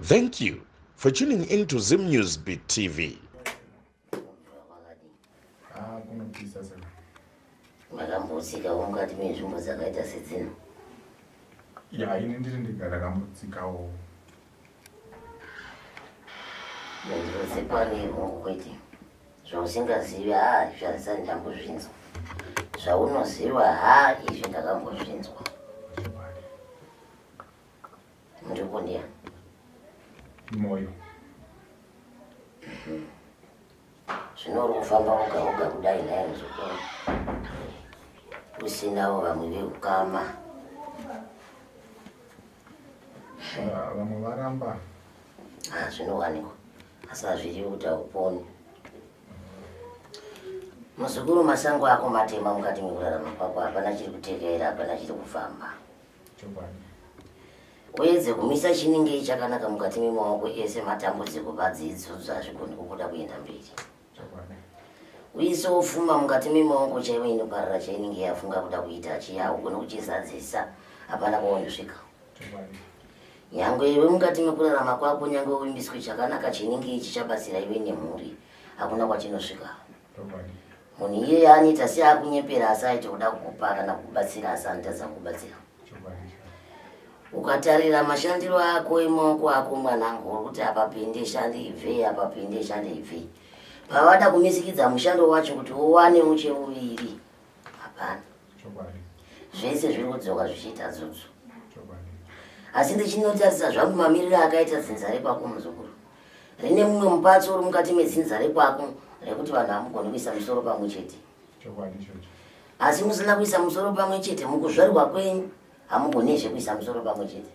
Thank you for tuning in to Zim News Beat TV. Ah, kunopisa saka. Makambotsikawo mukati menzvimbo dzakaita sedzino? Ya, ini ndiri ndega ndakambotsikawo. Mhinduro dzepano ihongu kwete. Zvausingazivi haa izvi handisati ndambozvinzwa. Zvaunoziva haa izvi ndakambozvinzwa. Muripo ndiani? Moyo. Zvino uri kufamba woga woga kudai nhai muzukuru, usinawo vamwe veukama? Ah, vamwe varamba. Ah, zvinowanikwa asi hazvirevi kuti hauponi. Muzukuru, masango ako matema mukati mekurarama kwako, hapana chiri kutekeera, hapana chiri kufamba. Chokwadi. Uedze kumisa chinenge chakanaka mukati memaoko ese matambudziko padzidzo hazvigoni kubuda kuenda mberi. Chokwadi. Uisewo pfuma mukati memaoko chaivo inoparara chainenge yafunga kuda kuita chiya haugoni kuchizadzisa hapana kwaunosvika. Chokwadi. Nyangwe iwe mukati mekurarama kwako nyangwe uvimbiswe chakanaka chinenge chichabatsira iwe nemhuri hakuna kwachinosvika. Chokwadi. Munhu iyeye anoita seakunyepera asi aite kuda kukupa kana kukubatsira asi anotadza kukubatsira. Ukatarira mashandiro ako emaoko ako mwanangu uri kuti apa pinde shande ibvei apa pinde shande ibvei. Pavada kumisikidza mushando wacho kuti uwane ucheuviri hapana. Zvese zviri kudzoka zvichiita dzudzu. Asi ndichinotarisa zvangu mamiriro akaita dzinza rekwako muzukuru. Rine mumwe mupatso uri mukati medzinza rekwako rekuti vanhu hamugoni kuisa musoro pamwe chete. Asi musina kuisa musoro pamwe chete mukuzvarwa kwenyu hamugonizve kuisa musoro pamwe chete.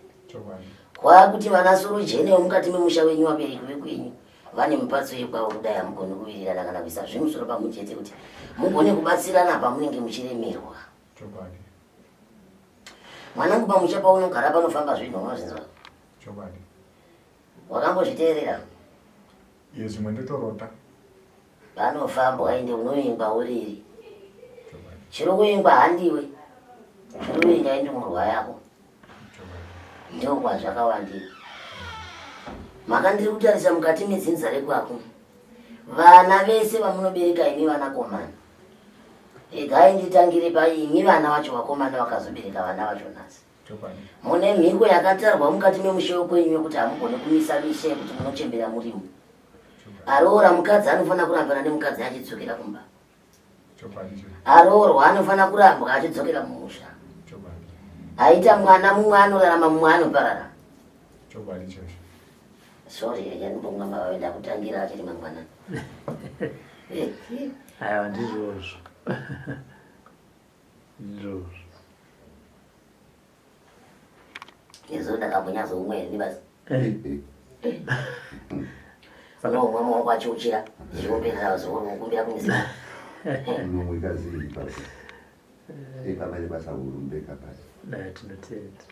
Kwakuti vana sorojene vemukati memusha wenyu vabereki vekwenyu vane mupatso yekwavo kudai hamugoni kuwirirana kana kuisa zvemusoro pamwe chete kuti mugone kubatsirana pamunenge muchiremerwa. Mwanangu, pamusha paunogara panofamba zvinhu unozvinzwa. Chokwadi. Wakambozviteerera? Iye zvimwe ndotorota. Panofambwa ende unoingwa uriri. Chiri kuingwa handiwe. Chiri kuinga indumurwa yako. Ndiko kwazvakawandira. Maka ndiri kutarisa mukati medzinza rekwako. Vana vese vamunobereka imi vanakomana. Regai nditangire paimi vana vacho vakomana vakazobereka vana vacho nhasi. Mune mhiko yakatarwa mukati memusha wekwenyu yekuti hamugone kumisa misha yekuti munochembera murimo. Aroora mukadzi anofanira kurambana nemukadzi achidzokera kumba. Aroorwa anofanira kurambwa achidzokera mumusha. Aita mwana mumwe anorarama mumwe anoparara. Sorry, yandimbomwa mavave ndakutangira achiri mangwanani. Aiwa ndizvozvo. Ndizvozvo. Izvo ndakambonyazo umwe ini basi. Unomwa maoko achiuchira zvichiomberera zvokumbira kumisa. Unomwika sei ipapo? Ipapa nebasa huru mbeka pasi. Tinotenda.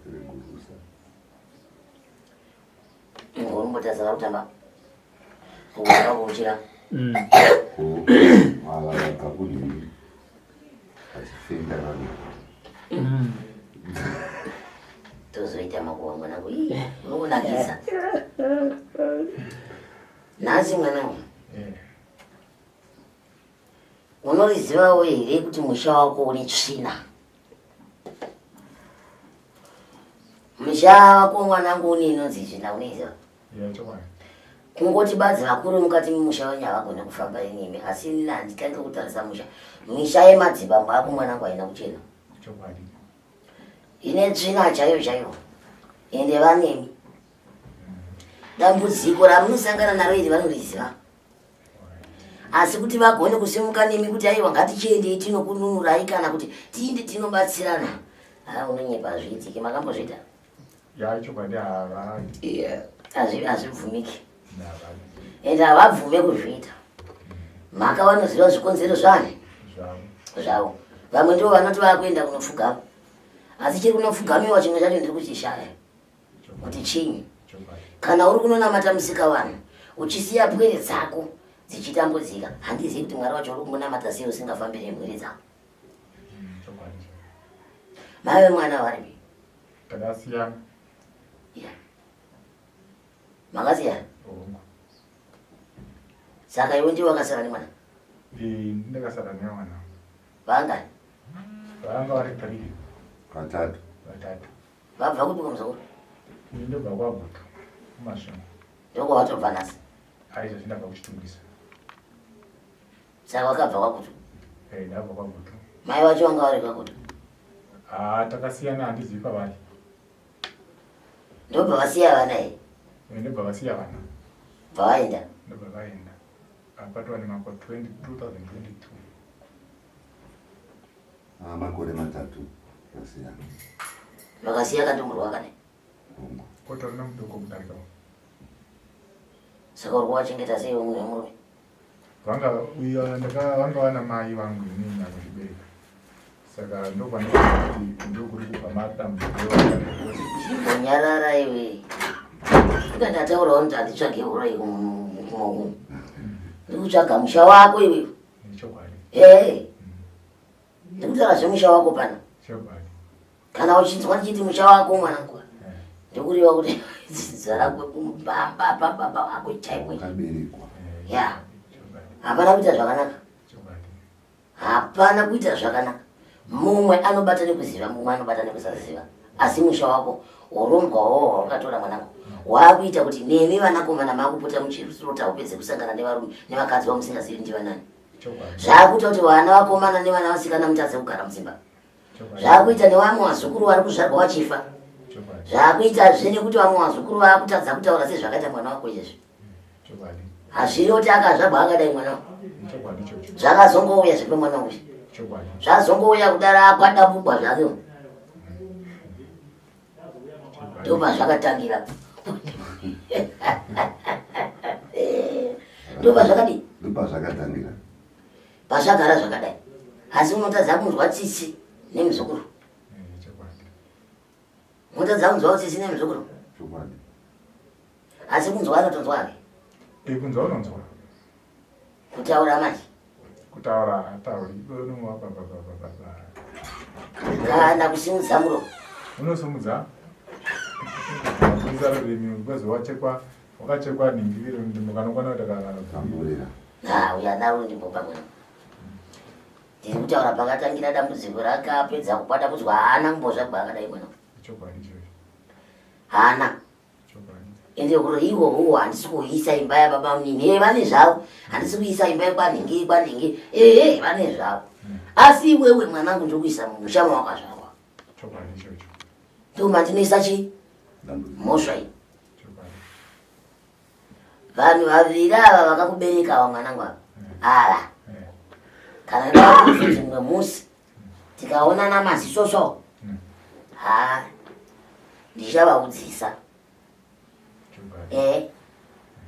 Gurusa. Ngombo tazara kutamba. Kuuchira kuuchira. Ava vabva kunhii vachifenda vanhu. Tozoita makuva mwanangu. Ii, unokunakisa. Nhasi mwanangu. Unorizivawo here kuti musha wako une tsvina? Musha wako mwanangu une inonzi tsvina unoiziva? Kungoti badzi vakuru mukati memusha wenyu havagone kufamba inimi asi inini handitange kutarisa musha. Misha yemadzibambo ako mwanangu haina kuchena. Ine tsvina chaiyo chaiyo. Ende vanemi. Dambudziko ramunosangana naro iri vanoriziva. Asi kuti vagone kusimuka nemi kuti aiwa ngatichiendei tinokununurai kana kuti tiinde tinobatsirana. Ha unonyepa hazviitiki makambozviita? Ya chokwadi havadi. Yeah, hazvibvumiki. Ende havabvume kuzviita. Mhaka vanoziva zvikonzero zvani? Zvavo. Vamwe ndivo vanoti vakuenda kunopfugama. Asi chiri kunopfugamiwa chimwe chacho ndiri kuchishaya. Kuti chinyi? Kana uri kunonamata musikavanhu uchisiya pwere dzako dzichitambudzika, handizivi kuti Mwari wacho uri kumunamata sei usingafambire mhuri dzako. Mai vemwana varipi? Takasiyana. Yeah. Makasiyana? Hongu. Saka iwe ndiwe wakasara nemwana? Eh, ndakasara nemwana. Vangani? Vanga vari three. Vatatu. Vatatu. Vabva kupi kumuzukuru? Ini ndobva kwaGutu, kuMasvingo. Ndokwawatobva nhasi? Aizvozvi ndabva kuChitungwiza. Saka wakabva kwaGutu? Eh, ndabva kwaGutu. Mai vacho vanga vari kwaGutu? Ah, takasiyana handizivi pavari. Ndobva vasiya vana here? Eh, ndobva vasiya vana. Bva vaenda? Ndobva vaenda. Apatwa nemakore 2022. Ah, makore matatu vasiyana. Vakasiya kandumurwa kane? Hongu. Kotorina mudoko kudarika. Saka uri kuvachengeta sei vamwe vemurume? Vanga uya ndaka vanga vana mai vangu inini akuzvibereka. Saka ndopanoona kuti ndokuri kubva matambudziko. Chimbonyarara iwe. Inga ndataurawo kuti handitsvage huroyi kumaoko. Ndikutsvaga musha wako iwe. Chokwadi. Eh. Ndikutaura zvemusha wako pano. Chokwadi. Kana uchinzwa ndichiti musha wako mwanangu. Ndikureva kuti dzinza rako kumbamba pababa wako chaipo. Wakaberekwa. Ya. Hapana kuita zvakanaka. Hapana kuita zvakanaka. Mumwe anobata nekuziva, mumwe anobata nekusaziva. Asi musha wako urombwa hwohwo hwawakatora mwanangu waakuita kuti nemi vanakomana makupota muchirota hope dzekusangana nevarume nevakadzi vamusingazivi ndivanani. Zvaakuita kuti vana vakomana nevana vasikana mutadze kugara mudzimba. Zvaakuita nevamwe vazukuru vari kuzvarwa vachifa. Zvaakuitazve nekuti vamwe vazukuru vaakutadza kutaura sezvakaita mwana wako izvezvi. Hazviri kuti akazvagwa akadai mwana wako. Zvakazongouya zvepe mwana uyu. Zvazongouya kudara akwadabugwa zvake. Ndopazvakatangira. Ndopazvakadii? Ndopazvakatangira. Pazvagara zvakadai. Asi unotadza kunzwa tsitsi nemuzukuru. Unotadza kunzwa tsitsi nemuzukuru. Chokwadi. Asi kunzwa anotonzwa hake. Eh, kunzwa unonzwa. Kutaura manje. Kutaura hatauri. Unowa baba baba baba. Kana kusimudza muromo. Unosimudza. Kusimudza rurimi because wachekwa wakachekwa ningiriro ndimo kanokwana kuti kana. Kamurira. Ah, uya naro ndimbo pamwe. Ndiri kutaura pakatangira dambudziko rakapedza kukwadakudzwa haana kumbozvagwa akadai mwana. Chokwadi ichocho. Haana. Ende huroyi ihwohwo handisi kuisa imba yababa munini ee vane zvavo handisi kuisa imba yekwanhingi kwanhingi ehe vane zvavo asi iwewe mwanangu ndokuisa mumusha mawakazvarwa ndomandinoisa chii mhosva iyi vanhu vaviri ava vakakubereka ava mwanangu ava ava kana ndakuzoti mumwe musi tikaonana maziso so ha ndichavaudzisa eh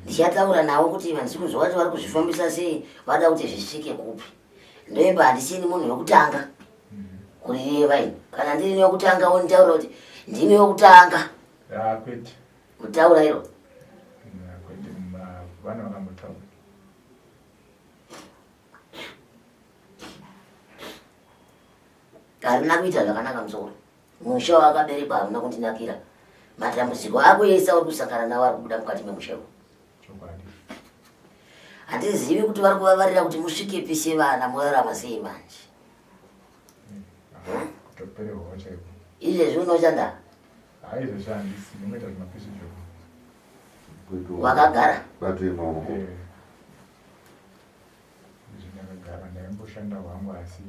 ndichataura navo kuti vandisi kunzwa kuti vari kuzvifambisa sei vada kuti zvisvike kupi ndoimba handisini munhu wekutanga kurireva ini kana ndirini wekutanga wonditaura kuti ndimi wekutanga kutaura iro vana vakambotaura Harina kuita zvakanaka musoro. Musha wakaberekwa hauna kundinakira. Matambudziko ako ese auri kusangana nawo ari kubuda mukati memusha uyu. Handizivi kuti vari kuvavarira kuti musvikepi sevana morarama sei manje. Kutopererwawo chaiko. Izvezvi unoshanda? Hayi izvezvi handisi, ndinoita zvimapisi zveko. Wakagara? Bato yemaoko. Eh. Izvi ndakagara ndaimboshanda hwangu asi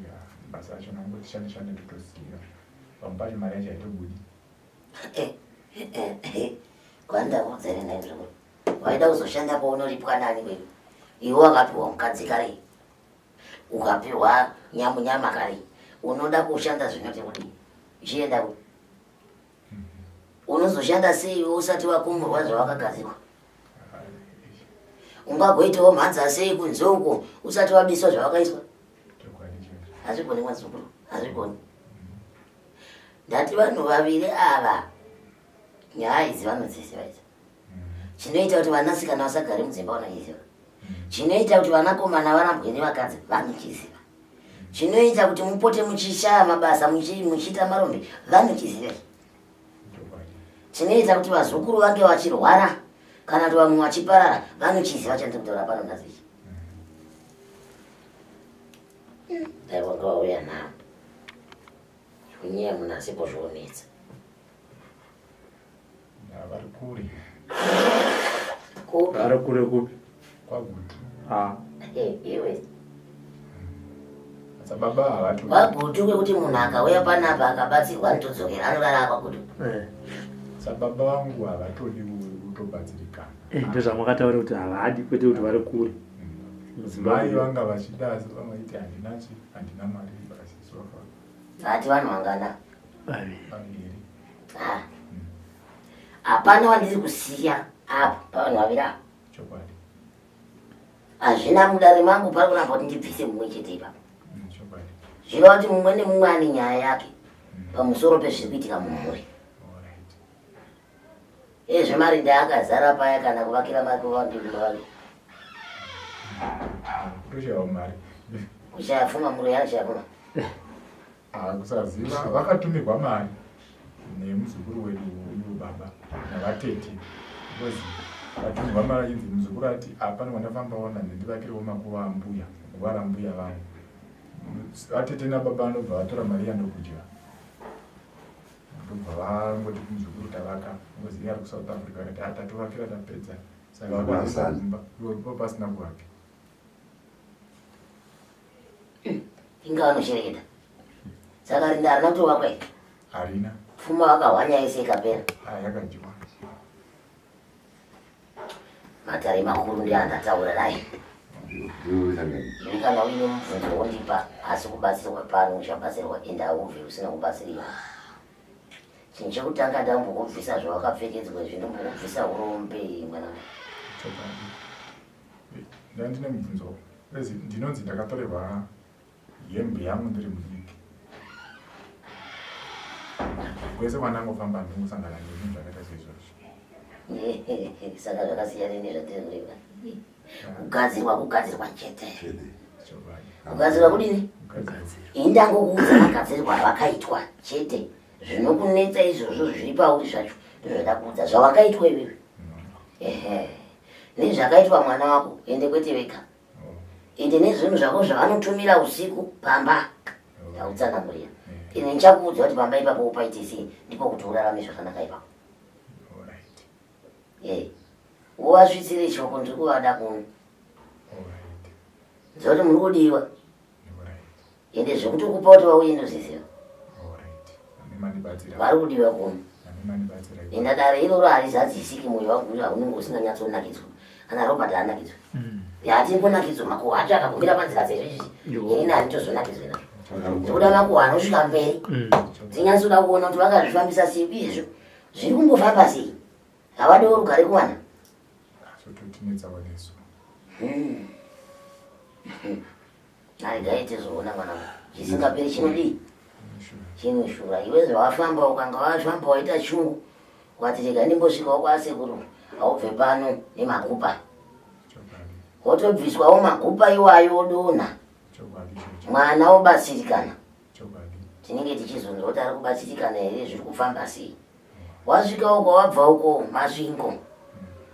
basa racho ndangoti shande shande ndotosiya. Pamwe pacho mari yacho haitobudi. Kwandakuudza here nhai mzukuru? Waida kuzoshanda paunoripwa nani kwedu? Iwe wakapiwa mukadzi kare. Ukapiwa nyamu nyama kare. Unoda kushanda zvinoti kudii? Uchienda ku Unozoshanda sei iwe usati wakumurwa zvawakagadzirwa? Ungagoitawo mhanza sei kunze uko usati wabiswa zvawakaiswa? Hazvigoni mwazukuru, hazvigoni. Ndati vanhu vaviri ava nyaya idzi vanodziziva idzi. Chinoita kuti vanasikana vasagare mudzimba vanoiziva. Chinoita kuti vanakomana varambwe nevakadzi vanochiziva. Chinoita kuti mupote muchishaya mabasa muchiita marombe vanochiziva. Chinoita kuti vazukuru vange vachirwara. Kana kuti vamwe vachiparara vanochiziva chandiri kutaura pano nhasi ichi. Dai wanga wauya nawo. Zvekunyeya munhu asipo zvonetsa. Vari kure. Kupi? Vari kure kupi? KwaGutu. Ah. Iwe. Baba havati. KwaGutu kwekuti munhu akauya panapa akabatsirwa anotodzokera anorara kwaGutu. Eh. Sababa vangu havatodi kutobatsirikana. Eh, ndozvamakataura kuti havadi kwete kuti vari kure. Mai vanga vachida asi vamaiti handina chi handina mari vakasisi vafa. Vati vanhu vangana? Vaviri. Vaviri. Ah. Hapana wandiri kusiya apa pavanhu vaviri apa. Chokwadi. Hazvina mudare mangu pari kuramba kuti ndibvise mumwe chete ipapo. Chokwadi. Zvireva kuti mumwe nemumwe ane nyaya yake pamusoro pezviri kuitika mumhuri. Alright. Ezvemari ndaakazara paya kana kuvakira makuva ndikuva. Kutoshaya mari. Kushaya pfuma mhuri yanoshaya pfuma. Ah, kusaziva vakatumirwa mari nemuzukuru wedu uyu baba navatete because vatumirwa mari inzi muzukuru ati apana kwandafamba ona ndandivakirewo makuva ambuya guva rambuya vangu. Vatete nababa vanobva vatora mari iya ndokudya. Ndobva vangoti kumuzukuru tavaka because iye ari kuSouth Africa akati ah, tatovakira tapedza. Saka vakaisa kumba ivo pasina kuvaka. Inga vanoshereketa. Saka rinda harina kutovakwa here? Harina. Pfuma vakahwanya yese ikapera. Ah, yakadyiwa. Matare makuru ndiye andataura naye. Iwe kana uine mubvunzo wondipa asi kubatsirwa pano uchabatsirwa ende haubve usina kubatsirika. Chinhu chekutanga ndambokubvisa zvawakapfekedzwa izvi ndombokubvisa urombe mwana. Chokwadi. Ndandine mubvunzo. Prezi ndinonzi ndakatorerwa hembe yangu ndiri mudiki. Kwese kwandangofamba ndingosangana nezvinhu zvakaita seizvozvo. Saka zvakasiyana nezvatiri kureva. Kugadzirwa kugadzirwa chete. Chokwadi. Kugadzirwa kudini? Kugadzirwa. Ini ndangokuudza magadzirirwa avakaitwa chete. Zvinokunetsa izvozvo zviri pauri zvacho ndozvandakuudza zvawakaitwa iwewe. Ehe. Nezvakaitwa mwana wako ende kwete vega. Ende nezvinhu zvako zvavanotumira usiku pamba. Ndakutsanangurira. Ini ndichakuudza kuti pamba ipapo upaite sei ndipo kuti urarame zvakanaka ipapo. Alright. Eh. Uvasvitsire shoko ndiri kuvada kuno. Alright. Nzoti muri kudiwa. Alright. Ende zvekuti kupa kuti vauye ndozviziva. Alright. Ane Vari kudiwa kuno. Ane Enda dare iroro harizadzisiki moyo wangu kuti haunenge usinganyatsonakidzwa. Kana Robert haanakidzwa. Hatiri kunakidzwa makuhwa acho akagumira panzira dzezvo izvi. Inini handitozonakidzwe nazvo. Ndikuda makuhwa anosvika mberi. Tinyatsoda kuona kuti vakazvifambisa sei uyezvo zviri kumbofamba sei. Havadiwo rugare kuwana. Zvototinetsawo nesu. Aregai tizoona mwana wangu. Chisingaperi chinodii? Chinoshura. Iwe zvawafamba ukanga wafamba waita chungu ukati rega ndimbosvikawo kwasekuru haubve pano nemagupa. Chokwadi. Wotobviswawo magupa iwayo odonha. Chokwadi ichocho. Mwana obatsirikana. Chokwadi. Tinenge tichizonzwa kuti ari kubatsirikana here zviri kufamba sei. Wasvika uko wabva uko Masvingo.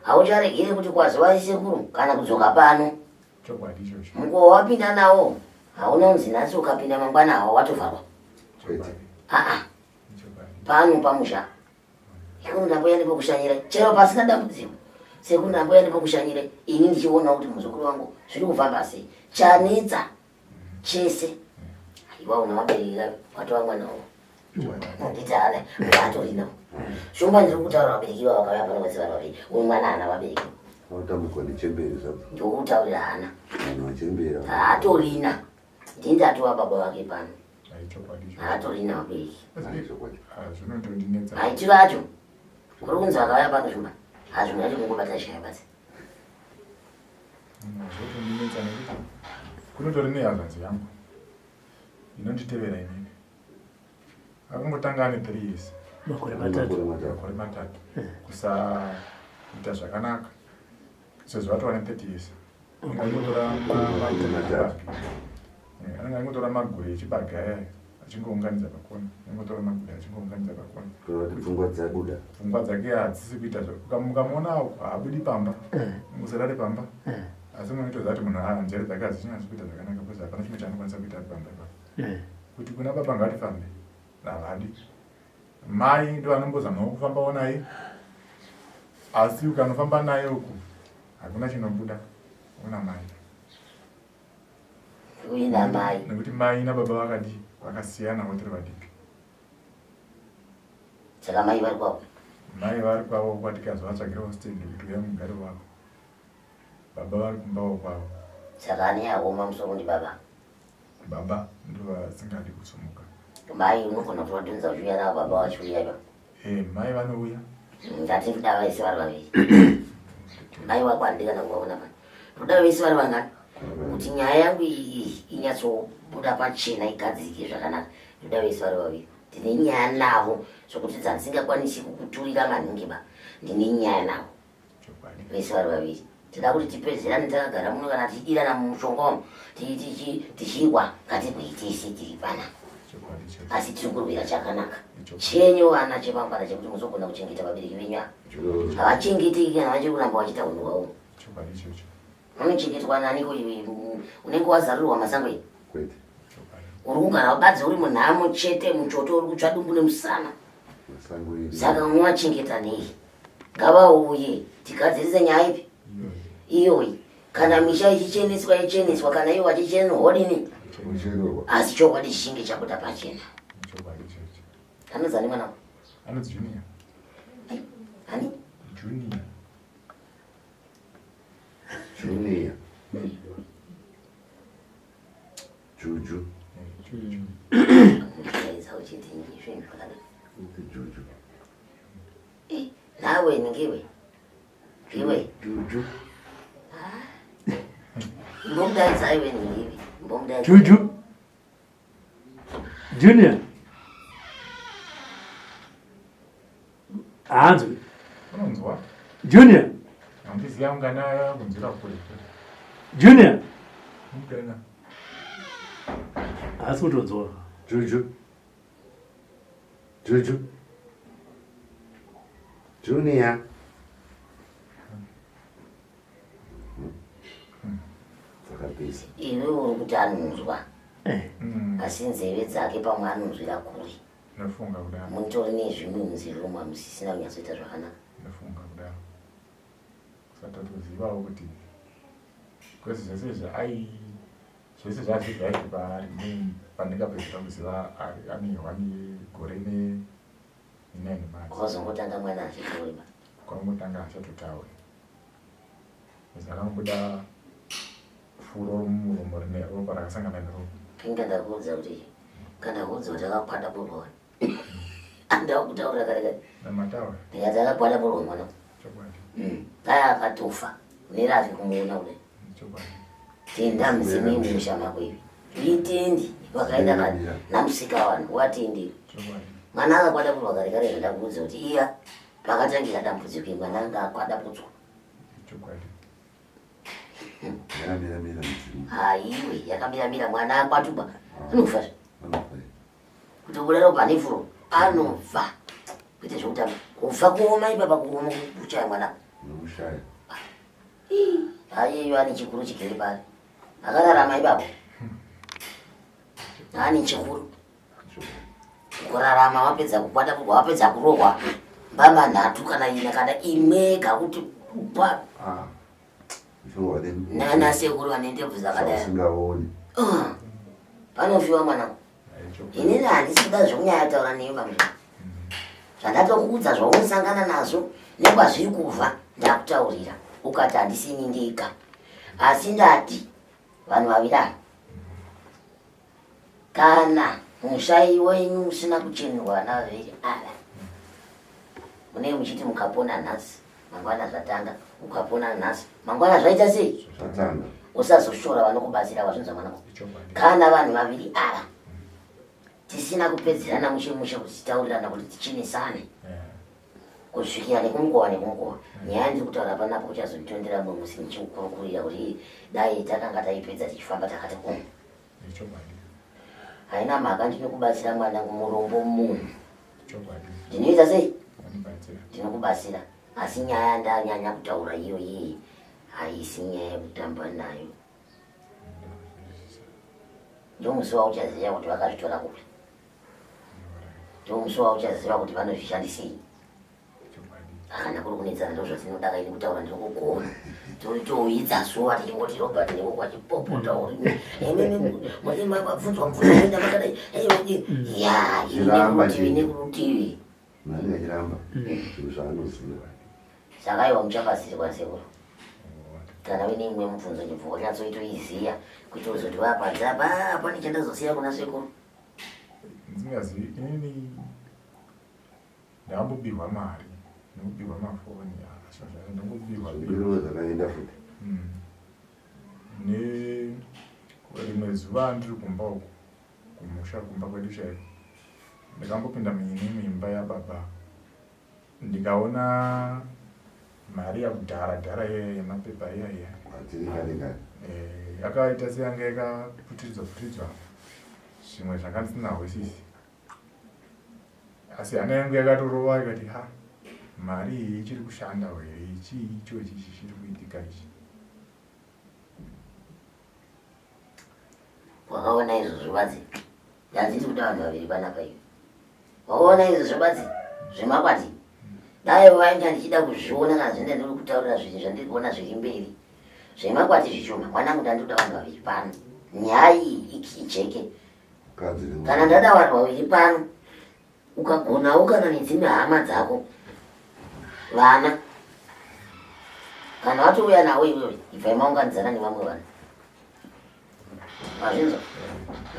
Haucharegere kuti kwaziwai sekuru kana kudzoka pano. Chokwadi ichocho. Mukowa wapinda nawo hauna unzi nhasi ukapinda mangwana hawa watovharwa. Chokwadi. Aa Chokwadi. pano pamusha. Sekuru ndamboya nepokushanyira chero pasina dambudziko. Sekuru ndamboya nepokushanyira ini ndichiona kuti muzukuru wangu zviri kufamba sei. Chanetsa chese. Iwa una vabereki watova mwana wangu. Handiti haana haatorina. Shumba ndiri kutaura vabereki ivava vakauya pano vese vari vaviri. Uyu mwana haana vabereki. Vatambudzwa nechembere zvadzo. Ndokutaurira haana. Vanhu vachembera. Haatorina. Ndini ndatova baba vake pano. Chokwadi ichocho. Haatorina vabereki. Chokwadi. Zvinotondinetsa. Maitiro acho kuri kunzi vakauya pano Shumba. Hazvimwe zvacho kungobata shaya basi. Zvotondinetsa nekuti kunotori nehazvanzi yangu inonditevera inini. Akangotanga ane 3 years. Makore matatu. Makore matatu. Kusaita zvakanaka. Sezvo atova ne 30 years. Anenge aingotora magure echibage aya. Achingounganidza pakona, angotora maguda achingounganidza pakona. Kureva kuti pfungwa dzabuda. Pfungwa dzake hadzisi kuita zva ukamuona uko haabudi pamba. Ungosara ari pamba. Asi unotoziva kuti munhu ah, njere dzake hadzichinyatsi kuita zvakanaka because hapana chimwe chaanokwanisa kuita ari pamba ipapo. Kuti kuna baba ngatifambe havadi. Mai ndo vanombozamawo kufambawo naye asi ukanofamba naye uku hakuna chinobuda una mai. Uye namai. Nekuti mai nababa vakadii vakasiyana votiri vadiki. Saka mai vari kwavo? Mai vari kwavo kwatikazovatsvagirawo stand kuti uya mugare wako. Baba vari kumbawo kwavo. Saka ane aoma musoro ndibaba? Baba ndovasingadi kusumuka. Mai unogona kutovadhonza uchiuya navo baba vachiuya ipapo. Eh, mai vanouya. Ndati ndoda vese vari vaviri. Mai wako handidi kana kuvaona pano. Ndoda vese vari vangani? Kuti nyaya yangu iyi inyatsobuda pachena igadzirike zvakanaka. Ndoda vese vari vaviri. Ndine nyaya navo zvokuti dzandisingakwanisi kukuturira maningi ba. Ndine nyaya navo. Vese vari vaviri. Tida kuti tipedzerane takagara muno kana tichidirana mumushonga umu tichirwa ngatikuitisi tiri pana. Asi tiri kurwira chakanaka chenyu vana chemangwana chekuti muzogona kuchengeta vabereki venyu ava. Havachengeteki kana vachiri kuramba vachiita hunhu hwavo. Unochengetwa naniko iwe unenge wazarurirwa masango iyi? Uri kugara badzi uri munhamo chete muchoto uri kutsva dumbu nemusana. Saka unovachengeta nei? Ngavauye tigadzirise nyaya ipi iyoyi. Kana misha ichicheneswa icheneswa, kana ivo vachichenwa hodini, asi chokwadi chichinge chabuda pachena. Anonzi ani mwana? Anonzi Junior. Ani? Junior. Junior. Juju. Juju. Ndaidza uchiti zvinhu zvakadai. Juju. Eh, nawe ningiwe. Iwe. Juju. Mbomudaidza iwe ningiwe. Mbomudaidza. Juju. Junior. Haanzwi. Unonzwa? Junior. Handiziva ungana kunzwira kure. Junior. Mudana. Haasi kutonzwa. Juju. Juju. Junior. Dzakapisa. Iwe uri kuti anonzwa. Asi nzeve dzake pamwe anonzwira kure. Ndafunga kudaro. Mutori nezvimwe munzeve umu hamusisina kunyatsoita zvakanaka. Ndafunga kudaro. Kusatotozivawo kuti kwese zvese izvi ai zvese zvazvi zvaiti paari pandingapedzera kuziva ari ane one gore ne nine months. Kwazongotanga mwana achitaura. Kwangotanga achatotaura. Zvakambuda furo mumuromo rine ropa rakasangana neropa. Inga ndakuudza kuti kana kuudza kuti akakwadaburwa. Andawo kutaura kare kare. Namataura. Ndikati akakwadaburwa mwana. Chokwadi. Dai akatofa nerake kumuona kudai. Chokwadi. Tenda mudzimu mumusha mako ivi. Itendi vakaenda kare namusika vanhu watendi. Chokwadi. Mwana akakwadaburwa kare kare zvandakuudza kuti iya pakatangira dambudziko mwana anga akwadabudzwa. Chokwadi. Yakamira mira mudzimu. Haiwe yakamira mira mwana akwatuba anofa. Anofa. Kutobuda ropa nefuro anofa. Kuite zvekutamba. Kufa kuoma ipapa kuoma kuchaya mwana. Nokushaya. Haiyo ane chikuru chigere pari. Akararama ipapo. Ane chikuru. Kurarama wapedza kukwata wapedza kurohwa mbama nhatu kana ina kana imwe yega kuti pa Ah. Nana sekuru vane ndebvu dzakadai. Usingaoni. Panofiwa mwana. Inini handisi kuda zvekunyanya taura newe mama. Zvandatokuudza zvaunosangana nazvo nekwazviri kubva ndakutaurira. Ukati handisi ini ndega. Asi ndati vanhu vaviri ava kana musha wenyu usina kuchenurwa vana vaviri ava munee muchiti mukapona nhasi mangwana zvatanga, ukapona nhasi mangwana zvaita sei? Zvatanga. Usazoshora vanokubatsira wazvinzwa mwanangu. Kana vanhu vaviri ava tisina kupedzerana mushe mushe kuti titaurirana kuti tichinesane kusvikira nekumukova nekumukova nyaya ndiri kutaura panapa uchazonditondera mumwe musi ndichikukurukurira kuti dai takanga taipedza tichifamba takati kumu. Haina mhaka, ndinokubatsira mwanangu, murombo munhu. Ndinoita sei? Ndinokubatsira. Asi nyaya yandanyanya kutaura iyo iyi haisi nyaya yekutamba nayo. Ndomusi wauchaziva kuti vakazvitora kupi. Ndomusi wauchaziva kuti vanozvishandisei. Kana kuri kunetsana ndozvatinoda kaini kutaura ndiri kugona. Toidza zuva tichingoti Robert neko kwachipopota uri. Muri mabvunzwa mubvunzo kuenda makadai. Ya, ini nekurutivi nekurutivi. Nani achiramba zvinhu zvaanoziva. Saka iwa muchabatsirwa sekuru. Kana uine imwe mubvunzo chibva wanyatsoitoiziya kuti uzoti wapanze apa pane chandazosiya kuna sekuru. Ndingazivi inini ndambobirwa mari nekubirwa mafoni ndangobirwa Zvibirwa zvakaenda futi. Nerimwe zuva ndiri kumba uku kumusha kumba kwedu chaiko ndakambopinda muine muimba yababa ndikaona mari yakudhara dhara iya yemapepa iya iya Hadziri kare kare. Yakaita seyanga yakaputiridzwa putiridzwa zvimwe zvanga ndisina hwisisi asi hana yangu yakatorova ikati ha mari iyi ichiri kushanda here chii ichochi ichi chiri kuitika ichi. Wakaona izvozvo badzi, ndanzi ndiri kuda vanhu vaviri panapa iwe. Wakaona izvozvo badzi zvemakwati, dai vainga ndichida kuzviona kana zvine ndiri kutaurira zvinhu zvandiri kuona zviri mberi zvemakwati zvishoma. Mwanangu, ndandiri kuda vanhu vaviri pano, nyaya iyi ijeke. Kana ndada vanhu vaviri pano, ukagonawo kana nedzimwe hama dzako vana kana watouya navo iwewe, ibvai maunganidzana nevamwe vana. Mazvinzwa?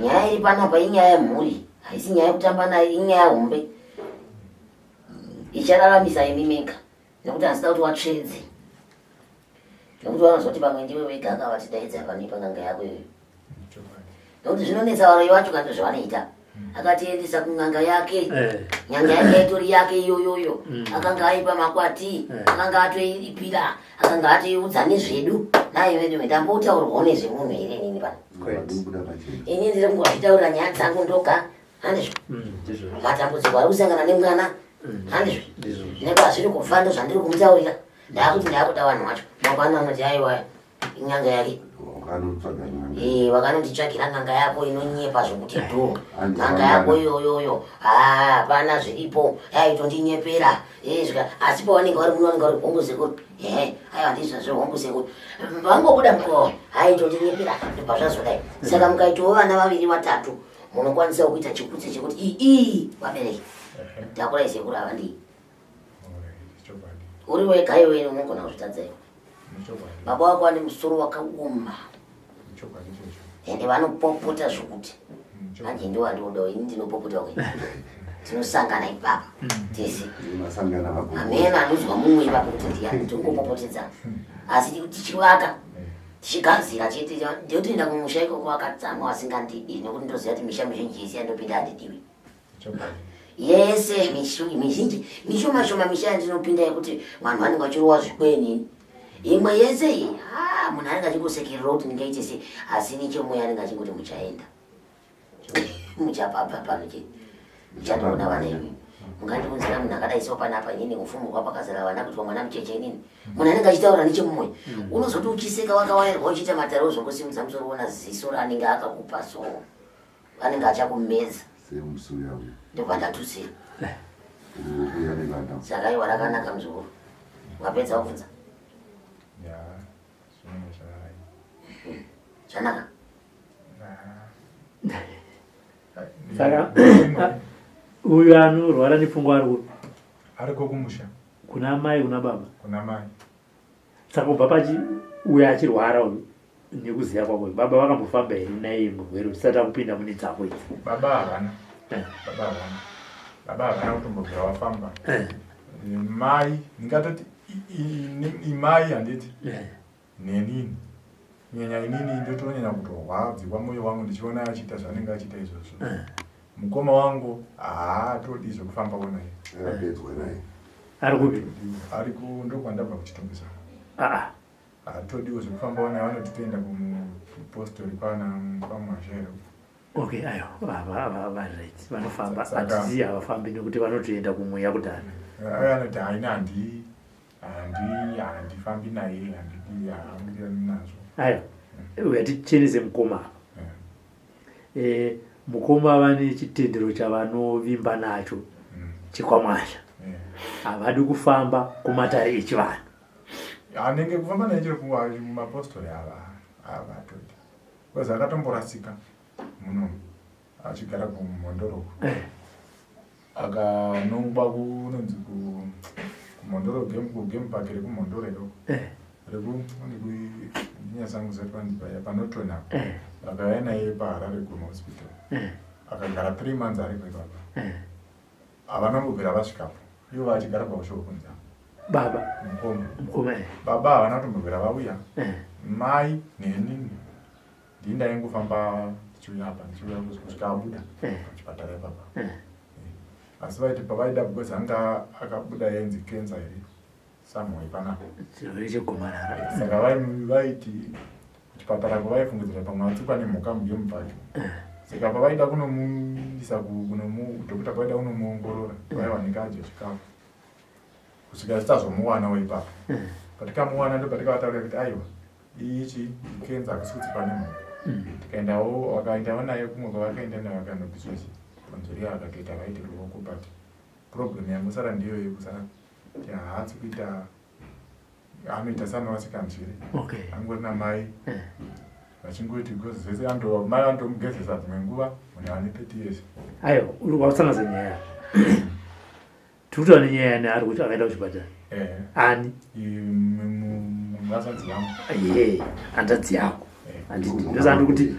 Nyaya iri panapa inyaya yemhuri, haisi nyaya yekutamba nayo, inyaya hombe ichararamisa imi mega, nekuti hasida kuti watsvedze, nekuti vanozoti pamwe ndiwe wega akavatidaidza pano pan'anga yako iyoyo, nekuti zvinonetsa varoyi vacho kana zvavanoita. Akatiendesa kun'anga yake, n'anga yake yaitori yake iyoyoyo, akanga aipa makwati, akanga atoipira, akanga atoiudza nezvedu. Naye vedu ndambotaurwawo nezvemunhu here inini pano? Kubuda pachena. Ini ndiri kungozvitaurira nyaya dzangu ndoga, handizvo? Ndizvo. Matambudziko ari kusangana nemwana, handizvo? Ndizvo. Nekwazviri kubva ndo zvandiri kumutaurira. Ndakuti ndakuda vanhu vacho mangwana anoti aiwa, inyanga yake. Wakanotsvaga n'anga. Vakanonditsvagira n'anga yako inonyepa zvokuti dhu. Handi N'anga yako vangana. iyoyoyo hapana zviripo, aitondinyepera. Svika asi pavanenge vari muno vanenge vari hongu sekuru, ehe, aiwa ndizvo zvehongu sekuru, vangobuda mukova aitondinyepera, ndobva zvazodai. Saka mukaitawo vana vaviri vatatu munokwanisa kuita chikutse chekuti ii vabereki takurai sekuru ava ndii. Uri wega iwe unogona kuzvitadza iwe. Baba wako vane musoro wakaoma ende vanopopota zvokuti manje ndiwo andinodawo ini, ndinopopota kwe tinosangana ipapa tese. Masangana magogo. Amene anozwa mumwe ipapo kuti ndiyani, tingopopotedzana, asi tichivaka tichigadzira chete. Ndotoenda kumusha ikoko akatsamwa asingandidi, nekuti ndoziva kuti misha mizhinji yese yandopinda handidiwi yese, mizhinji mishoma shoma misha yandinopinda yekuti vanhu vanenge vachirowa zvikwenini. Imwe yese iyi, ha, munhu anenge achingosekerera kuti ndingaite sei, asi nechemweya anenge achingoti muchaenda muchapabva pano chete, muchatoona vana imi mungandiunzira munhu akadai so panapa inini kufumurwa pakazara vana kuti mwana mucheche inini. Munhu anenge achitaura nechemumwoyo, unozoti uchiseka wakawairwa uchiita matare, uzongosimudza musoro wona ziso raanenge akakupa, so anenge achakumedza. Semusuya uyu. Ndobva ndatutsira. Uya nevana. Saka iwa rakanaka muzukuru, wapedza kubvunza? Ya, zvinenge zvai Zvanaka. Saka uyu anorwara nepfungwa ari kupi? Ariko kumusha. Kuna mai, kuna baba? Kuna mai. Saka kubva pachi uyu achirwara uyu, nekuziva kwako, baba vakambofamba here naye murwere tisati akupinda mune dzako idzi? Baba havana. Baba havana, baba havana kutombobvira wafamba. Mai ndingatoti imai handiti nenini, kunyanya inini ndotonyanya kutorwadzirwa mwoyo wangu ndichiona achiita zvaanenge achiita izvozvo. Mukoma wangu haatodi zvekufambawo naye. Akapedzwa naye. Ari kupi? Ari ndokwandabva kuchitumbisa. Aa. Haatodiwo zvekufambawo naye, vanoti toenda kumupostori kwana kwamwazha here. Okay, ayo right, vanofamba. Hatisi havafambi nekuti vanotoenda kumweya kudhara. Ayo anoti haina, handi handi handifambi naye, handidi, haandirani nazvo. Ayo, uya tichenese mukoma apa. Mukoma vane chitendero chavanovimba nacho chekwaMwasha. Havadi kufamba kumatare echivanhu. Anenge kufamba naye chero kumapostori ava havatodi, because akatomborasika muno achigara kuMhondoro, akanongwa kunonzi kuMhondoro kugame park rekuMhondoro ikoko, rekunyasanguza panzi paya panoton apo. Akauya naye paHarare Goma Hospital, akagara 3 months aripo ipapa. Havana kumbobvira vasvikapo ivo vachigara paushoko kunzi Baba? Mukoma. Mukoma. Baba havana kutombobvira vauya. Mai nenini ndii ndaingofamba ndichiuya apa, ndichiuya kusvika abuda pachipatara ipapa. Asi vaiti pavaida, because anga akabuda yainzi cancer here somewhere panapa. Chirwere chegomarara. Saka vaiti kuchipatara kwavaifungidzira pamwe atsikwa nemhuka mugame park. Saka pavaida kunomuisa kunomudhokota, pavaida kunomuongorora, vaiwanika adya chikafu kusvika zvichazomuwanawo ipapo. Patikamuwana ndo patikavataurira kuti aiwa, ichi icancer, hakusi kutsikwa nemhuka. Tikaendawo, vakaendawo naye kumwe kwavakaenda naye, vakanobviswa chi bhonzo riya, akatoita vaiti ruoko. But problem yangosara ndiyo yekusara kuti haasi kuita, anoita seanorasika njere. Angori namai vachingoti, because zvese ando mai vandomugezesa dzimwe nguva, munhu ane 30 years. Ayo, uri wakusanganisa nyaya. Tiri kutaura nenyaya yani ari kuti akaenda kuchipatara? Ani? Hanzvadzi yangu. Ye, hanzvadzi yako. Handiti ndosandi kuti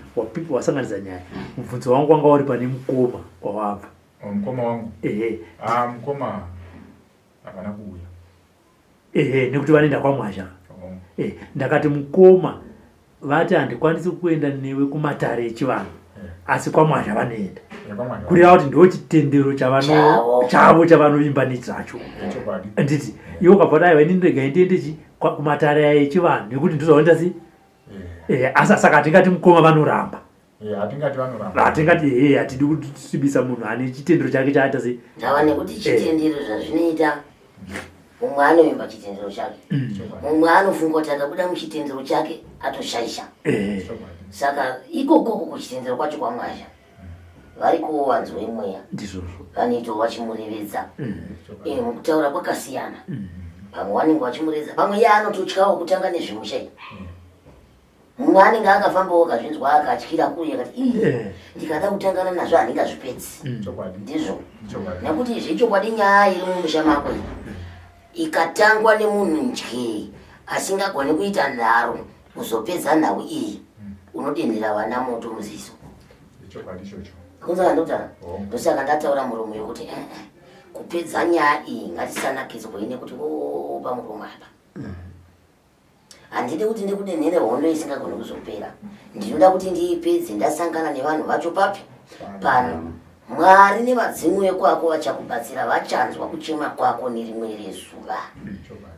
wasanganisa nyaya. Mubvunzo wangu wanga uri pane mukoma kwawabva. Oh, mukoma wangu? Ehe. Ah, mukoma havana kuuya. Ehe, nekuti vanoenda kwaMwazha. Oh. Ndakati mukoma vati handikwanisi kuenda newe kumatare echivanhu, asi kwaMwazha vanoenda. KwaMwazha. Kureva kuti ndo chitendero chavano Chavo. chavo chavanovimba nechacho. Chokwadi. Nditi iwe ukabva kuti aiwa, inini regai ndiende chi kumatare echivanhu nekuti ndozvaoenda si. Asi saka hatingati mukoma vanoramba. Hatingati vanoramba. Hatingati, he, hatidi kusvibisa munhu ane chitendero chake chaaita sei. Ndava nekuti chitendero zvazvinoita, mumwe anovimba chitendero chake, mumwe anofunga kuti akabuda muchitendero chake atoshaisha. Saka ikokoko kuchitendero kwacho kwaMwazha varikowo vanzi vemweya. Ndizvozvo. Vanoitawo vachimurevedza. Mukutaura kwakasiyana, pamwe vanenge vachimurevedza, pamwe iye anototyawo kutanga nezvemusha iyi. Mumwe anenge akafambawo akazvinzwa, akatyira kure, akati ii, ndikada kutangana nazvo handingazvipedzi. Ndizvo. Nekuti zvechokwadi nyaya iri mumusha mako iyi ikatangwa nemunhu ndyei asingagoni kuita nharo kuzopedza nhau iyi, unodenhera vana moto muziso. Chokwadi ichocho. Kunzaka ndokutaura. Oh. Ndosaka ndataura muromo yekuti kupedza nyaya iyi ngatisanakidzwei nekuti o pamuromo apa. Handidi kuti ndikudenhere hondo isingagoni kuzopera. Ndinoda kuti ndiipedze ndasangana nevanhu vacho papi? Pano. Mwari nevadzimu vekwako vachakubatsira, vachanzwa kuchema kwako nerimwe rezuva.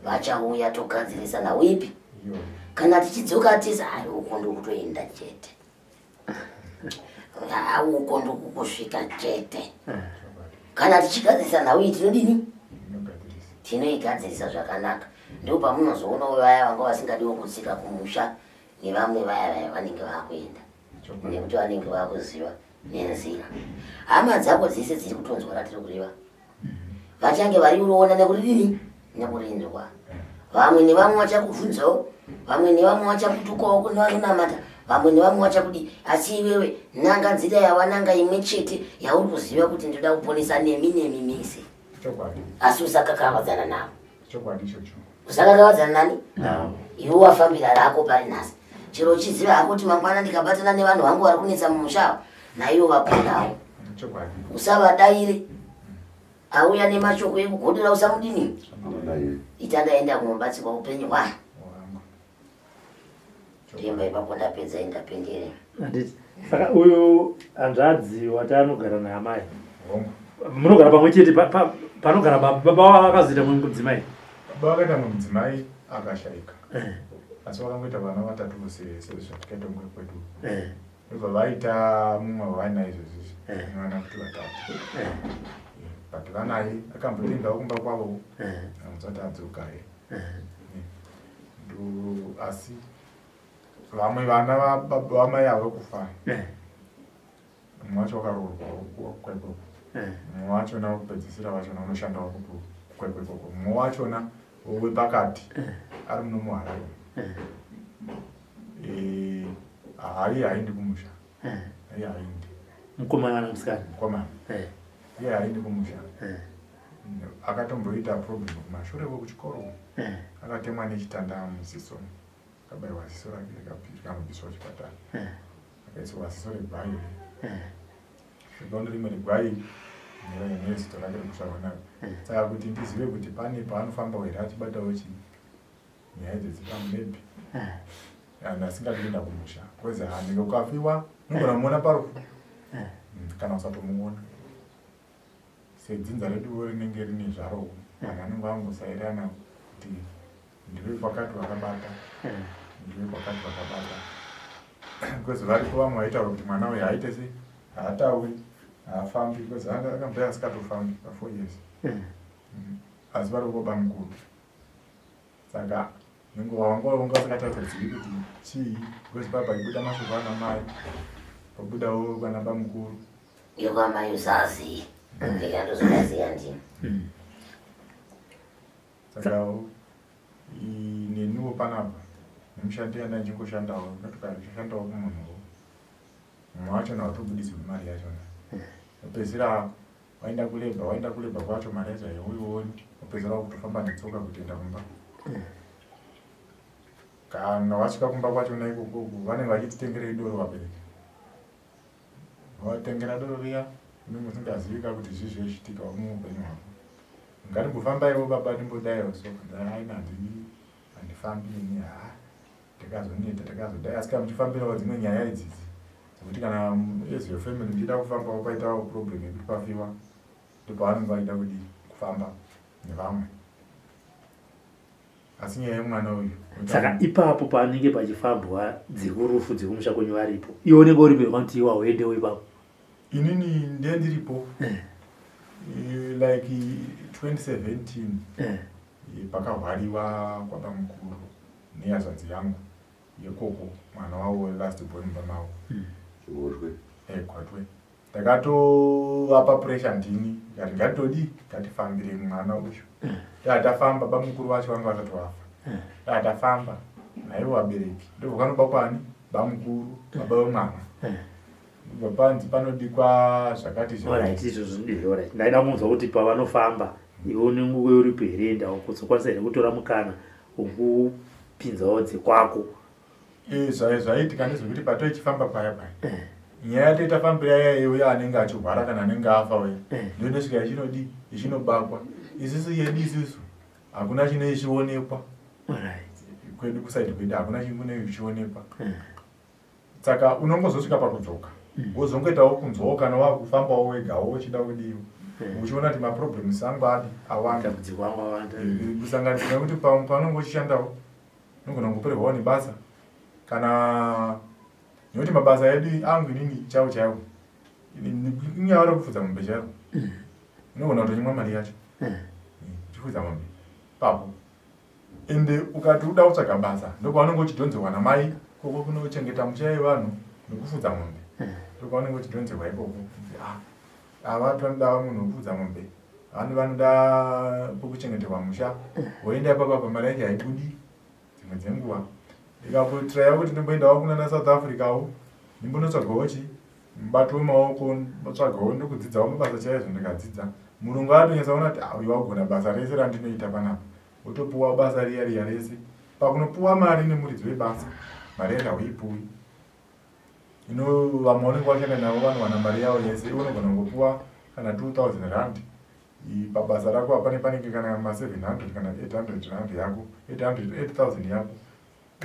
Vachauya togadzirisa nhau ipi? Iyo. Kana tichidzoka tese, ai, uko ndokutoenda chete. Ah, uko ndokukusvika chete. Kana tichigadzirisa nhau iyi tinodini? Inogadzirisa. Tinoigadzirisa zvakanaka. Ndo pamunozoonawo vaya vanga vasingadiwo kutsika kumusha nevamwe vaya vaya vanenge vakuenda, nekuti vanenge vakuziva nenzira. Hama dzako dzese dziri kutonzwa ratiri kureva, vachange vari kuroona nekuridini nekurinzwa. Vamwe nevamwe vachakubvunzawo, vamwe nevamwe vachakutukawo kune vanonamata, vamwe nevamwe vachakudi. Asi iwewe nanga nzira yawananga imwe chete yauri kuziva kuti ndoda kuponesa nemi nemi mese. Asi usakakavadzana navo. Chokwadi ichocho. Usakakavadzana nani? Navo. Iwe wafambira rako pari nhasi, chero uchiziva hako kuti mangwana ndikabatana nevanhu vangu vari kunetsa mumusha ava, naivo vaponawo. Usavadaire. Auya nemashoko ekugodora, usamudini. Anodai. Ita ndaenda kunobatsirwa upenyu hwa Wangu. Ndimba ipapo, ndapedza, indapendere. Handiti saka uyu hanzvadzi wati anogara naamai? Hongu. Munogara pamwe chete panogara baba? Baba vakazoita mumwe mudzimai? Baba vakaita mumwe mudzimai akashaika, asi vakangoita vana vatatu sezvatikaita kumwe kwedu. Ndobva vaita mumwe wavainaye izvozvizvi eh. nevana kuti vatatu eh. But vanaye akambotendawo kumba kwavo amusati adzoka he. Ndo asi vamwe vana vamai avo kufa, mumwe wacho wakaroorwa kwekwe, mumwe wachona wekupedzisira wachona unoshandawo kukwekwe ikoko, mumwe wachona wepakati ari muno muHarare. Hayi, haindi kumusha, iye haindi. Mukomana kana musikana? Mukomana, iye haindi kumusha. Akatomboita problem kumashure kwekuchikoro, akatemwa nechitanda muziso, akabayiwa ziso rake rikanobviswa kuchipatara, akaiswa ziso regwai, rigondo rimwe regwai nezito rake rekuzvarwa naro. Saka kuti ndizive kuti pane paanofamba here achibatawo chii, nyaya idzi maybe anhu asingadi kuenda kumusha, because hanenge ukafiwa unogona kumuona parufu kana usatomuona. Sedzinza reduwo rinenge rine zvarowo, vanhu vanenge vangosairana kuti ndiwe kwakati wakabata, ndiwe kwakati wakabata, because varipo vamwe vaitaura kuti mwana uyu haaite sei, haatauri, haafambi, because akamboya asikatofambi pa4 years. Asi vari kuba mukuru, saka nenguva wanga wanga usingatakuzivi kuti chii, because paa pachibuda mashoko ana mai, pabudawo vana bamukuru. Yekwamai usaziyi, ndikatozovaziya ndini. Saka neniwo panapa nemushandi yanda ndichingoshandawo, ndatokarishandawo kumunhuwo mumwe wachona watobudisirwa mari yachona, wapedzisira waenda kulabour, waenda kulabour kwacho mari yacho haiuioni, wapedzisira wakutofamba netsoka kutoenda kumba. Kana wasvika kumba kwachona ikokoko, vanenge vachititengerei doro, vabereki vatengera doro riya, unenge usingazivika kuti zvii zvoichitika muupenyu hwako. Ngatimbofambaiwo baba, timbodaiwo so. Aina, handifambi ini. Ha, takazoneta, takazodai, asi kana muchifambirawo dzimwe nyaya idzidzi dzekuti kana as your family muchida kufambawo, paitawo problem yekuti pafiwa, ndopavanenge vaida kudii, kufamba nevamwe. Asi nyaya yemwana uyu Saka ipapo panenge pachifambwa dzekurufu dzekumusha kwenyu, varipo, iwe unenge uri kuti iwe hauendewo ipapo? Inini ndiye ndiripo. Like 2017 pakahwariwa kwabamukuru nehazvanzi yangu yekoko, mwana wavo last born mumba mavo. Gotwe. Gotwe. Ndakatovapa pressure ndini, ndikati ngatitodi, ngatifambire mwana uyu. Taa tafamba, bamukuru vacho vanga vasati vafa. Taa tafamba naivo vabereki, ndobva kanoba kwani bamukuru, baba vemwana, ndobva panzi panodikwa zvakati zvakati. Alright, izvozvo ndizvo. Alright, ndaida kunzwa kuti pavanofamba iwe unenge uripo here, enda kuzokwanisa here kutora mukana wekupinzawo dzekwako? Zvaiitika ndezvekuti patoichifamba paya paya, nyaya yatoita fambira yaya, uya anenge achirwara kana anenge afa uya, ndo inosvika ichinodi, ichinobakwa. Isusu yedu isusu hakuna chinoichionekwa. Kwedu, kuside kwedu hakuna chimune chichionekwa. Saka unongozosvika pakudzoka, wozongoitawo kunzwawo kana wakufambawo wegawo uchida kudiwa, uchiona kuti maproblems angu adi awanda. Dambudziko angu awanda. Kusanganisira kuti paunenge uchishandawo unogona kungopererwawo nebasa, kana nekuti mabasa edu angu inini chaiwo chaiwo inyaya rekufudza mombe chairo, unogona kutonyimwa mari yacho uchifudza mombe papo. Ende ukati uda kutsvaga basa, ndokwaunenge uchidhonzerwa namai koko kunochengeta musha yevanhu nekufudza mombe, ndokwaunenge uchidhonzerwa ikoko. Ah, ava vanoda munhu wekufudza mombe, vanhu vanoda pokuchengeterwa musha, woenda ipapa pamari yacho haibudi. Dzimwe dzenguva ndikapotraya kuti ndimboendawo kunana South Africawo, ndimbonotsvagawo chi mubato wemaoko, ndotsvagawo ndokudzidzawo mabasa chaizvo. Ndikadzidza, murungu atonyatsaona kuti, "Ah, uyu wagona basa rese randinoita panapa." Wotopuwa basa riya riya rese. Pakunopuwa mari nemuridzi webasa, mari yacho hauipuwi. Ino vamwe vanenge vashanda navo vanowana mari yavo yese, iwe unogona kungopuwa kana 2000 rand pabasa rako. Hapane panenge kana ma700 kana 800 rand yako, 800 8000 yako,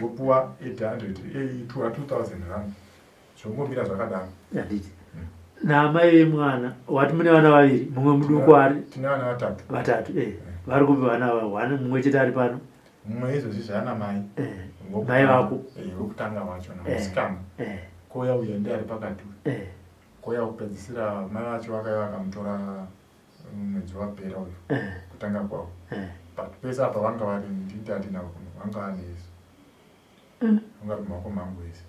wopuwa 800, 2000 rand, zvongomira zvakadaro. Handiti naamai vemwana wati mune vana vaviri, mumwe muduku ari? Tine vana vatatu. Vatatu, eh. Vari kupi vana ava? One, mumwe chete ari pano? Mumwe izvozvi zvaana mai. Mai vako. Wekutanga wacho namusikana. Kouya uya ndiye ari pakati uyu. Eh. Kouya kupedzisira mai vacho vakauya vakamutora mwedzi wapera uyu. Eh. Kutanga kwawo. Eh. But pese apa vanga vari ndini andinavo kuno vanga vane isu. Vanga vari mumaoko mangu ese.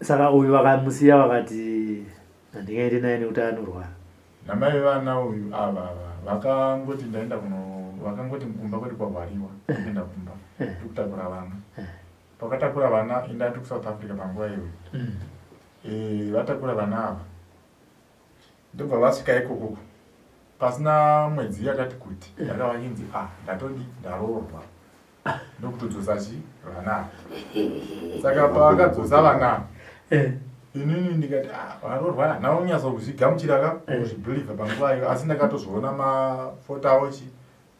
Saka uyu vakamusiya vakati handingaende naye nekuti anorwara. Namai vana uyu ava ava vakangoti ndaenda kuno vakangoti kumba kwedu kwavhariwa kuenda kumba ndikutakura vana. Pakatakura vana inda ndiri kuSouth Africa panguva iyoyo. Eh, vatakura vana ava ndobva vasvika ikokoko pasina mwedzi yakati kuti yakava inzi ah ndatodi ndaroorwa ndokutodzosa chi vana ava saka pavakadzosa vana ava eh. inini ndikati ah, varoorwa handina kunyatsa kuzvigamuchira ka eh. kuzvibhilivha panguva iyo asi ndakatozoona mafoto avo chi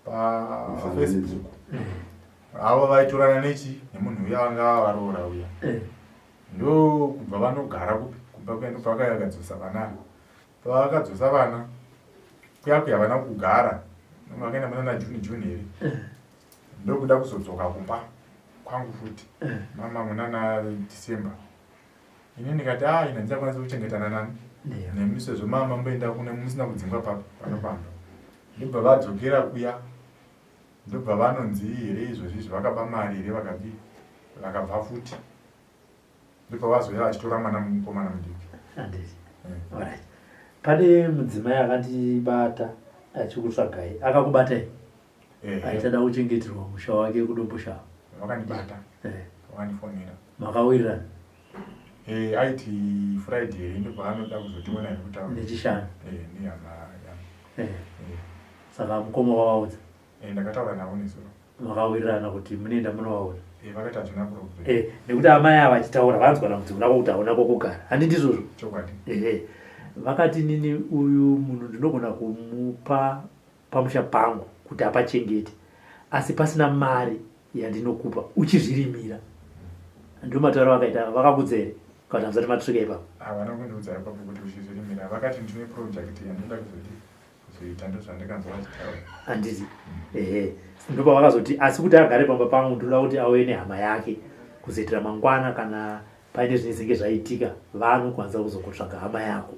pafacebook avo vaitorana nechi nemunhu uya vanga varoora uya eh. ndokubva vanogara kupi kumba kuya ndobva vakauya vakadzosa vana pavakadzosa vana kuya kuya vana kugara vakaenda muna najuni juni here eh. ndokuda kuzodzoka kumba kwangu futi eh. mama muna na december ini ndikati a ah, ini handichakwanisi kuchengetana nani nemi sezvo mama mamboenda kune musina kudzingwa papi pano pamba ndobva vadzokera kuya ndobva vanonzi here izvozvi izvi vakaba mari here vakadii vakabva futi ndobva vazouya vachitora mwana mukomana mudiki handiti eh. Alright. Pane mudzimai akandibata achikutsvagai akakubatai aichada kuchengeterwa musha wake kudomboshava vakandibata eh. vakandifonera makawirirana eh, aiti friday here ndobva anoda kuzotiona here kutaura nechishanu nehama yangu saka mukoma wavaudza ndakataura navo nezuro makawirirana kuti munoenda munovaona eh, vakati hazvina problem eh, nekuti amai ava vachitaura vanzwa dambudziko rako kuti hauna kwokugara handi ndizvozvo chokwadi ehe vakati nini uyu munhu ndinogona kumupa pamusha pangu kuti apachengete asi pasina mari yandinokupa uchizvirimira ndiwo matauro vakaita vakakudza here kana musati matisvika ipapo havana kundiudza ipapo kuti uchizvirimira vakati ndine project yandinoda kuzodii kuzoita ndozvandikanzwa vachitaura handiti ehe ndopavakazoti asi kuti agare pamba pangu ndinoda kuti auye nehama yake kuzoitira mangwana kana paine zvinezenge zvaitika vanokwanisa kuzokutsvaga hama yako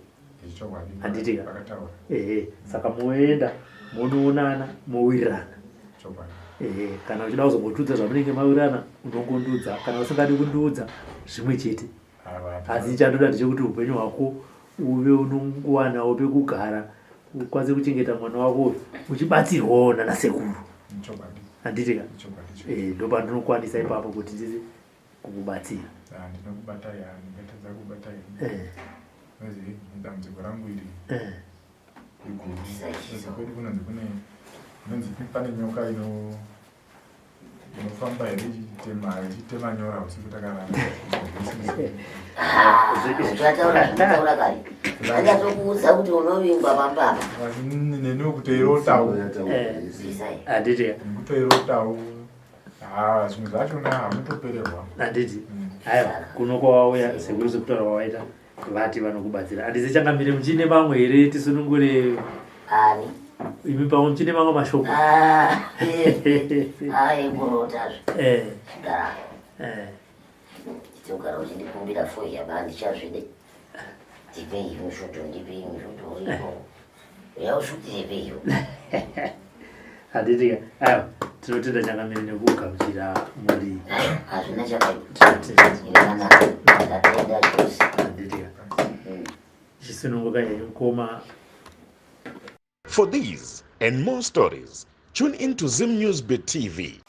handitika ehe saka moenda monoonana mowirirana ehe kana uchida kuzongotudza zvamunenge mawirirana unongondudza kana usingadi kundiudza zvimwe chete asi chandoda ndechekuti upenyu hwako uve unongowanawo pekugara ukwanise kuchengeta mwana wako uyu uchibatsirwawo nana sekuru handitika eh, ndopandinokwanisa ipapo kuti ndiri kukubatsira ah, ndinokubata ya ndingatadza kubata eh. dambudziko rangu iri eh. iguru kwedu kunonzi kune kunonzi pane nyoka ino Unofamba here ichitema ichitema nyora usiku takarara. Uchataura zvinotaura kare. Achatokuudza kuti unovingwa pamba apa. Asi neniwo kutoirotawo. Handiti. Kutoirotawo. Ah, zvimwe zvachona hamutopererwa. Handiti. Mm. Aiwa, kuno kwawauya sekuru sekutaura kwawaita. Vati vanokubatsira. Handisi changamire muchine mamwe here tisunungure. Ani? Imi pamwe muchine mamwe mashoko. Ah, eh, kurotazve. Eh. Gara. Eh. Chitogara uchindikumbira foni yaba handichazvide. Ndipei mushuto, ndipei mushuto uripo. Uya usvutire peiwo. Handiti aiwa tinotenda changamire nekugamuchira muri. Hazvina chakaipa. Zvakanaka. Ndatenda chose. Handiti chisununguka henyu mukoma. For these and more stories, tune in to Zim News Bit TV.